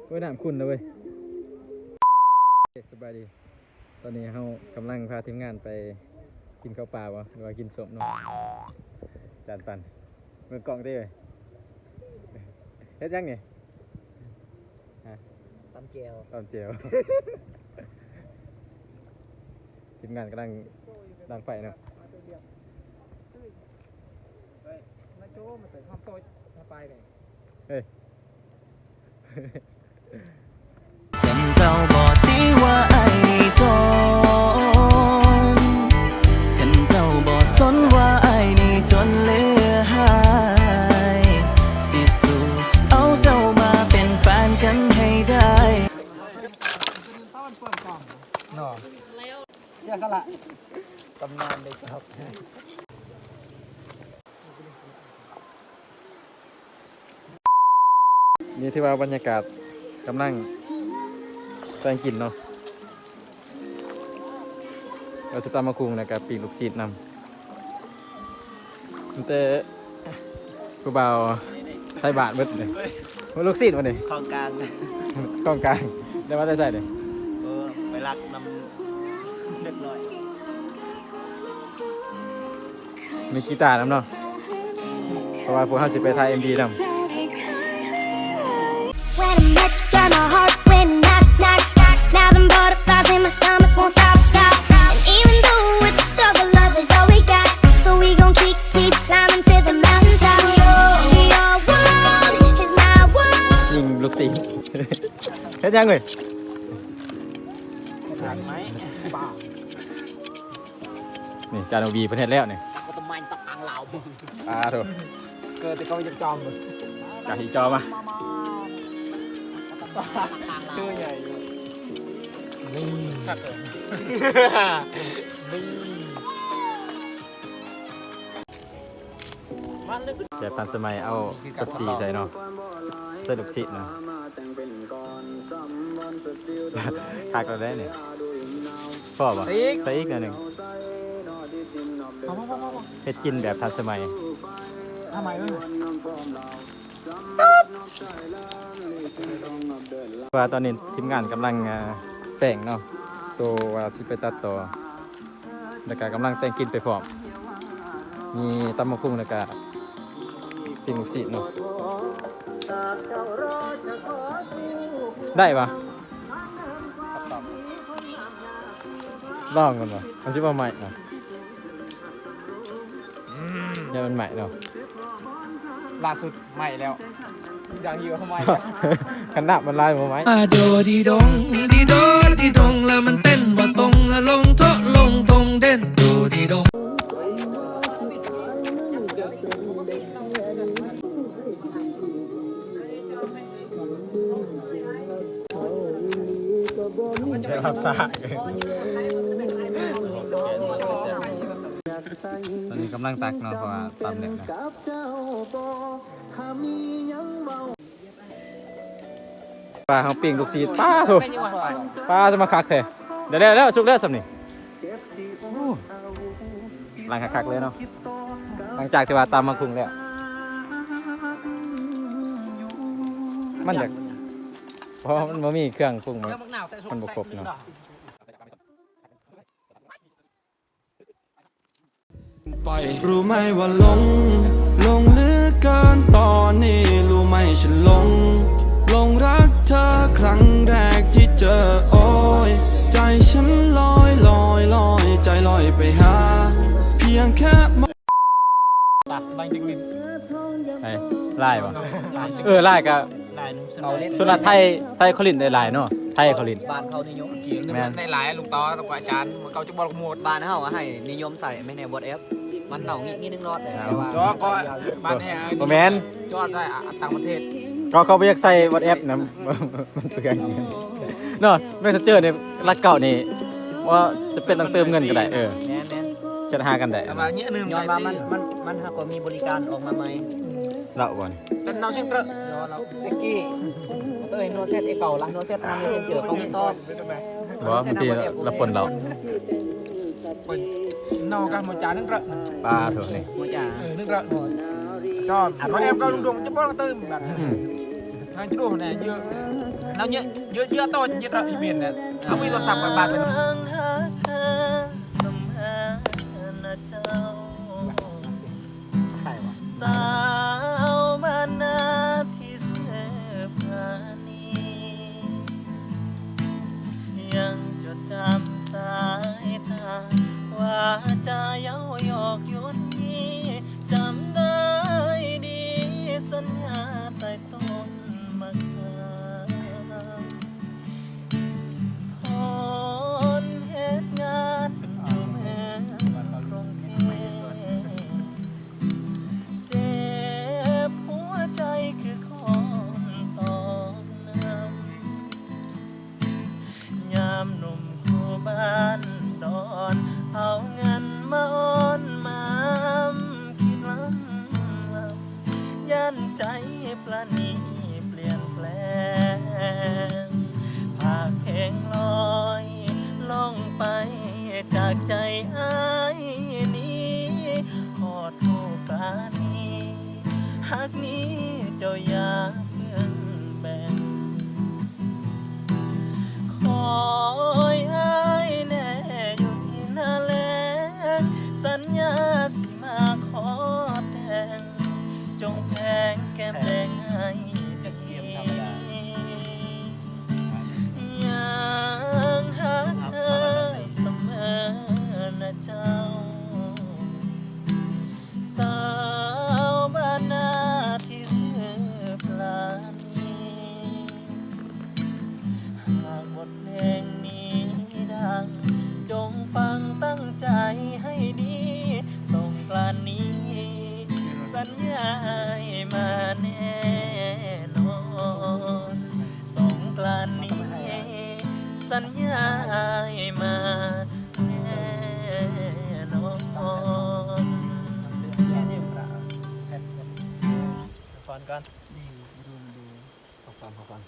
ໂອ້ຍ ນ້ຳຂຸ່ນແລ້ວເວີຍ. ສະບາຍດີ. ຕອນນີ້ເຮົາກຳລັງພາທີມງານໄປກິນເຂົ້າປ່າບໍ່ ຫຼືວ່າກິນສົ້ມເນາະ. ຈານປັນ ເບິ່ງກ້ອງຕິເວີຍ. ເຮັດຫຍັງນີ້? ຮະ? ຕຳແຈ່ວ ຕຳແຈ່ວ. ທີມງານກຳລັງດັງໄຟເນາະ. ເຮີ້ຍ ຄັນເຈົ້າບໍ່ຕິວ່າອ້າຍນີ້ຈົນ ຄັນເຈົ້າບໍ່ສົນວ່າອ້າຍນີ້ຈົນເຫຼືອຫາຍ ຊິສູ້ເອົາເຈົ້າມາເປັນແຟນກັນໃຫ້ໄດ້ ເນາະ. ເສຍສະຫຼະ ຕຳນານເດ້ຄັບ. ນີ້ຖືວ່າບັນຍາກາດກຳລັງແຕ່ງກິນເນາະ ວ່າຊິຕຳໝາກຫຸ່ງ ແລ້ວກະປີ້ງລູກຊີ້ນນຳ. ມີແຕ່ຜູ້ບ່າວໄທບ້ານເບິດເດ. ໂອ້ ລູກຊີ້ນວະນີ້ ຂອງກາງ ຂອງກາງ ໄດ້ມາແຕ່ໃສນີ້? ເອີ ໄປລັກນຳເດັກນ້ອຍ. ມີກີຕານຳເນາະ ເພາະວ່າພວກເຮົາຊິໄປຖ່າຍເອັມວີນຳ. When I met you, girl, my heart went knock, knock, knock. Now them butterflies in my stomach won't stop, stop. And even though it's a struggle, love is all we got. So we gon' keep, keep climbing to the mountaintop. Your, your world is my world. ຍິງລູກຊີ້ນ ເຮັດຫຍັງເອີຍ? ນີ້ຈານວີເພິ່ນເຮັດແລ້ວນີ້ ຕັກກະຕະໄມ ຕັກກາງລາວ. ອາໂທ ເກີດແຕ່ເຂົາຢາກຈອມ ກະຊິຈອມມາ ຄືໃຫຍ່ຢູ່ ນີ້ ຄັກເລີຍ ນີ້. ແບບທັນສະໄໝ ເອົາເປັບຊີໃສ່ເນາະ ໃສ່ລູກຊີ້ນນະ ຄັກແລ້ວເດ້ນີ້. ພໍບໍ່? ໃສ່ອີກ ໃສ່ອີກໜ້ອຍໜຶ່ງ. ພໍ ພໍ ພໍ ພໍ ພໍ ເຮັດກິນແບບທັນສະໄໝ ທັນສະໄໝເລີຍ. ວ່າຕອນນີ້ທີມງານກຳລັງ ອ່າ ແຕ່ງເນາະ ໂຕວ່າຊິໄປຕັດຕໍ່ ແລ້ວກະກຳລັງແຕ່ງກິນໄປພ້ອມ ມີຕຳບັກຫຸ່ງ ແລ້ວກະປີ້ງລູກຊີ້ນເນາະ. ໄດ້ປະ? ລອງກ່ອນບໍ່? ມັນຊິບໍ່ໄໝ້ນະ? ອືມ ຢ້ານມັນໄໝ້ເນາະ. ລ່າສຸດໄໝ້ແລ້ວ ຢ່າງຢູ່ວ່າໄໝ້ແລ້ວ ຄັນນ້ຳມັນຫຼາຍບໍ່ໄໝ້. ອາ ໂດດີດົງ ດີໂດດີດົງ ແລ້ວມັນເຕັ້ນບໍ່ຕົງ ອາ ລົງເທາະລົງຕົງ ເດັ່ນໂດດີດົງ. ໄດ້ຮັບຊາກ ຕອນນີ້ກຳລັງຕັກເນາະ ເພາະວ່າຕຳແລ້ວນະ. ປາເຮົາປີ້ງລູກຊີ້ນ ປາໂທ້ ປາຈະມາຄັກແທ້. ດຽວແລ້ວ ສຸກແລ້ວຊ່ຳນີ້. ໂອ້ ລັງຄັກໆເລີຍເນາະ ຫຼັງຈາກທີ່ວ່າຕຳໝາກຫຸ່ງແລ້ວ ມັນຢາກ ເພາະວ່າມັນບໍ່ມີເຄື່ອງປຸງ ມັນ ມັນບໍ່ຄົບເນາະ. ໄປ ຮູ້ໄໝວ່າຫຼົງ ຫຼົງເຫຼືອເກີນຕອນນີ້ ຮູ້ໄໝ ສັນຫຼົງ ຫຼົງຮັກເທີຄັ້ງແລກທີ່ເຈີ ໂອ້ຍ ໃຈສັນລອຍ ລອຍ ລອຍ ໃຈລອຍໄປຫາ ພຽງແຄ່ ຕາ ຫຼັງຈາກຫຼິ້ນ ໃຜ ລາຍບໍ່? ເອີ ລາຍກະ ສ່ວນຫຼາຍໄທ ໄທເຂົາຫຼິ້ນໄດ້ຫຼາຍເນາະ ໄທເຂົາຫຼິ້ນ ບ້ານເຂົານິຍົມ ແມ່ນ ໄດ້ຫຼາຍ ລຸງຕໍ່ ແລ້ວກະອາຈານ ເຂົາຈະບໍ່ລົງໂໝດ ບ້ານເຮົາໃຫ້ນິຍົມໃຊ້ແມ່ນແນວ WhatsApp ມັນເອົາງີ້ງີ້ໜຶ່ງນອດ ແຕ່ວ່າ ບໍ່ ກໍ ບ້ານແຮງ ບໍ່ແມ່ນ ຈອດໄດ້ ອາ ຕ່າງປະເທດ ກໍເຂົາບໍ່ຢາກໃຊ້ WhatsApp ນຳ ມັນເປືອງເງິນເນາະ Messenger ນີ້ ຫຼັກເກົ້ານີ້ ບໍ່ຈຳເປັນຕ້ອງເຕີມເງິນກໍໄດ້ ເອີ ແມ່ນໆ ແຊັດຫາກັນໄດ້ ແຕ່ວ່າງີ້ໜຶ່ງ ຍ້ອນວ່າມັນ ມັນ ມັນຫາກໍມີບໍລິການອອກມາໃໝ່. ລາວບໍ່ນີ້ ເປັນເນົາເຊັນເຕີ ເນາະ ແຕ່ກີ້ ເອີຍ ໂນແຊັດ ເອີ ເກົ່າລະ ໂນແຊັດ ທາງ Messenger ເຂົາມີຕອບ ບໍ່ ບາງທີລະປົນລາວ ເນົາກະໂມຈາໜຶ່ງເຕີ ປາໂທ້ນີ້ ໂມຈາ ເອີ ໜຶ່ງເຕີ ຈອມ ມາແອບກັບລຸງດົງ ຈະບໍ່ລະຕື່ມ ອືມ ທາງຈະດູແນ່ເຢີ ຫາ ແລ້ວເຍອະ ເຍອະ ເຍອະຕໍ່ເຍອະຕໍ່ອີເວັນນະ ເຮົາມີໂທລະສັບໄວ້ບາດເພິ່ນ ຫາກເທີສະເໝີນະເຈົ້າ ສາວບ້ານນາທີ່ຊື່ປານີ ຍັງຈົດຈຳສາຍຕາ ວ່າຈາເຍົາະຢອກຢວນຢີ ຈຳໄດ້ດີສັນຍາໃຕ້ ຕົ້ນໝາກເຂືອ ທົນເຮັດງານຢູ່ເມືອງກຸງເທບ ເຈັບຫົວໃຈຄືຄົນຕອກນ້ຳ ຍາມໜຸ່ມຄູ່ບ້ານດອນ ເອົາເງິນມາອ້ອນມາມ ຄິດລຳລຳ ຢ້ານໃຈປານີປ່ຽນແປງ ພາກເພງລອຍລ່ອງໄປຈາກໃຈອ້າຍນີ້ ຂໍໂທດປານີ ຫາກມີເຈົ້າຢ່າເພິ່ງແບ່ງ ຄອຍອ້າຍແນ່ຢູ່ທີ່ໜ້າແລງ ສັນຍາຊິມາຂໍແຕ່ງ ຈົ່ງແພງແກ້ມແດງໃຫ້ດີ ຍັງຫາກເທີສະເໝີນະເຈົ້າ ສາວບ້ານນາທີ່ຊື່ປານີ ຫາກບົດເພງນີ້ດັງ ຈົ່ງຟັງຕັ້ງໃຈໃຫ້ດີ ສົງການນີ້ສັນຍາອ້າຍມາແນ່ນອນ ສົງການນີ້ສັນຍາອ້າຍມາ ແນ່ນອນ ຟັງກ່ອນ ນີ້ ດູ ດູ ເອົາຟັງ ເອົາຟັງ